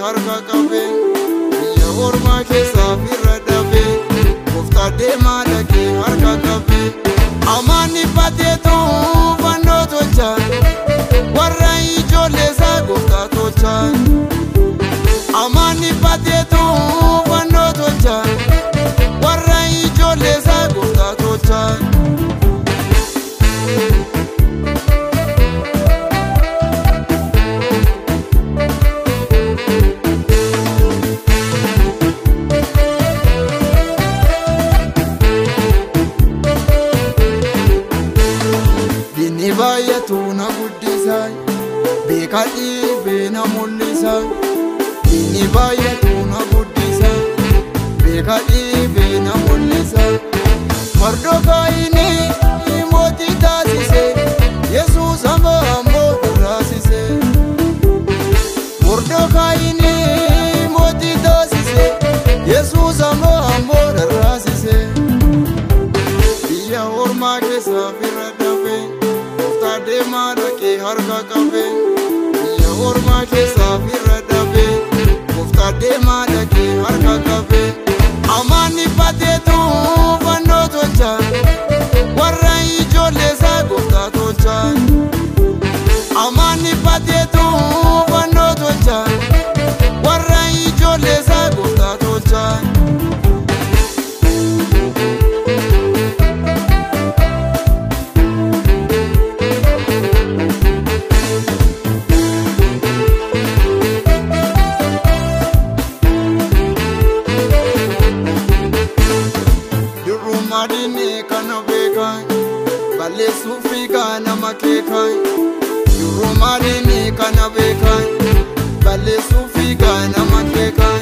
harka qabe. Biyya ormaa keessaa firra dhabe. Gooftaa deemaa dhaqee harka qabe. Amaanni bateetu fannoo tolcha. Warra ijoollee isaa gooftaa tolcha. Amaanni bateetu fannoo tolcha. Warra ijoollee isaa gooftaa tolcha. Dinni baay'atu na guddisa, beekaa dhiibee na mul'isa. Dinni baay'atu na guddisa, beekaa dhiibee na mul'isa. Mordokaayiin mootii taasise, Yesuus ammoo duraasise. Mordokaayiin mootii taasise, Yesuus ammoo duraasise. Biyya ormaa keessaa firra dhabe. Gooftaa deemaa dhaqee harka qabe. Biyya ormaa keessaa firra dhabe. Gooftaa deemaa dhaqee harka qabe. Amaanni bateetu fannoo tolcha. Warra ijoollee isaa gooftaa tolcha. Amaanni bateetu fannoo tolcha. Warra ijoollee isaa gooftaa tolcha. Duruma diinni kana beekan, balleessuu fiigaa nama keekan. Duruma diinni kana beekan, balleessuu fiigaa nama keekan.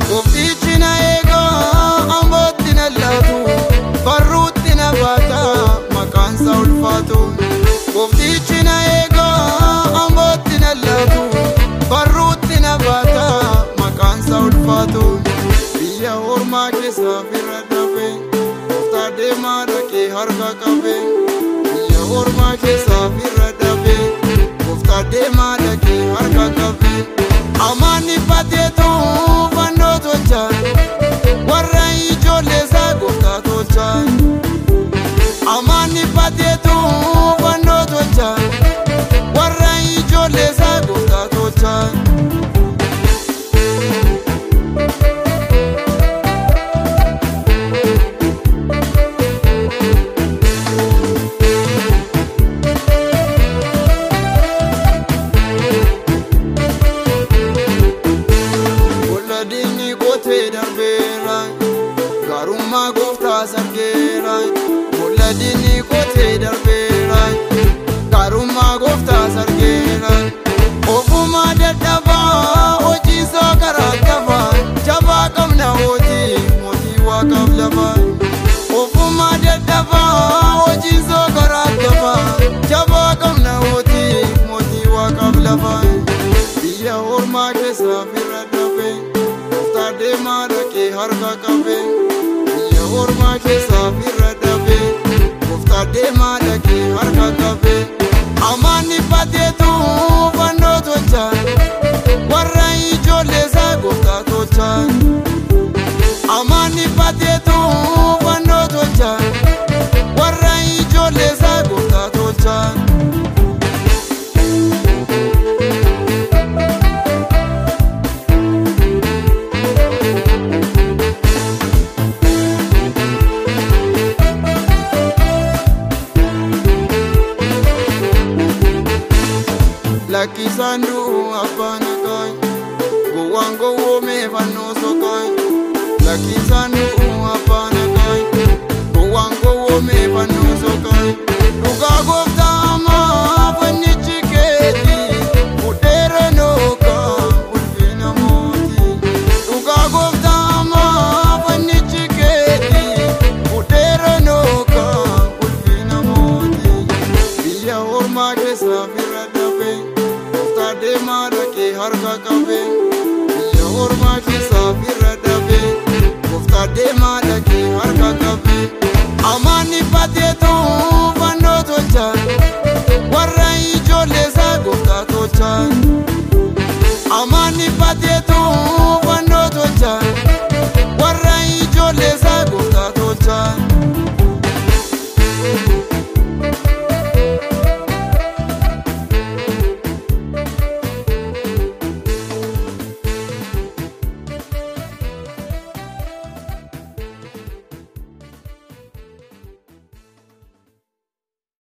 Gooftichi na eegaa ambootti na laatu, barruutti na baata maqaan isaa ulfaatu. Gooftichi na eegaa ambootti na laatu, barruutti na baata maqaan isaa ulfaatu. Biyya ormaa keessaa firra dhabe. Gooftaa deemaa dhaqee harka qabe. Biyya ormaa keessaa firra dhabe. Gooftaa deemaa dhaqee harka qabe. Amaanni bateetu fannoo tolcha. Warra ijoollee isaa gooftaa tolcha. Amaanni bateetu fannoo tolcha. Warra ijoollee isaa gooftaa tolcha. Bolla diinni qotee darbeera, gaarummaa gooftaa sargeera. Bolla diinni qotee darbeera, gaarummaa gooftaa sargeera. Ofuma dadhabaa hojii isaa karaa qaba, jabaa qabna hojii mootii waaqaaf lafa. Ofuma dadhabaa hojii isaa karaa qaba, jabaa qabna hojii mootii waaqaaf lafa. Biyya ormaa keessaa firra dhabe. Gooftaa deemaa dhaqee harka qabe. Biyya ormaa keessaa firra dhabe. Gooftaa deemaa dhaqee harka qabe. Amaanni bateetu fannoo tolcha. Warra ijoollee isaa gooftaa tolcha. Amaanni bateetu fannoo tolcha. Warra ijoollee isaa gooftaa tolcha. Lakkisaan du'u abbaan akaan, gowwaan gowwoomee fannoo sokaan. Lakkisaan du'u abbaan akaan, gowwaan gowwoomee fannoo sokaan. Dhugaa gooftaa ammaa fannichi keeti, fudheera nookaa ulfina mootii. Dhugaa gooftaa ammaa fannichi keeti, fudheera nookaa ulfina mootii. Biyya ormaa keessaa firra dhabe. Gooftaa deemaa dhaqee harka qabe. Biyya ormaa keessaa firra dhabe. Gooftaa deemaa dhaqee harka qabe. Amaanni bateetu fannoo tolcha. Warra ijoollee isaa gooftaa tolcha. Amaanni bateetu Oolchaa.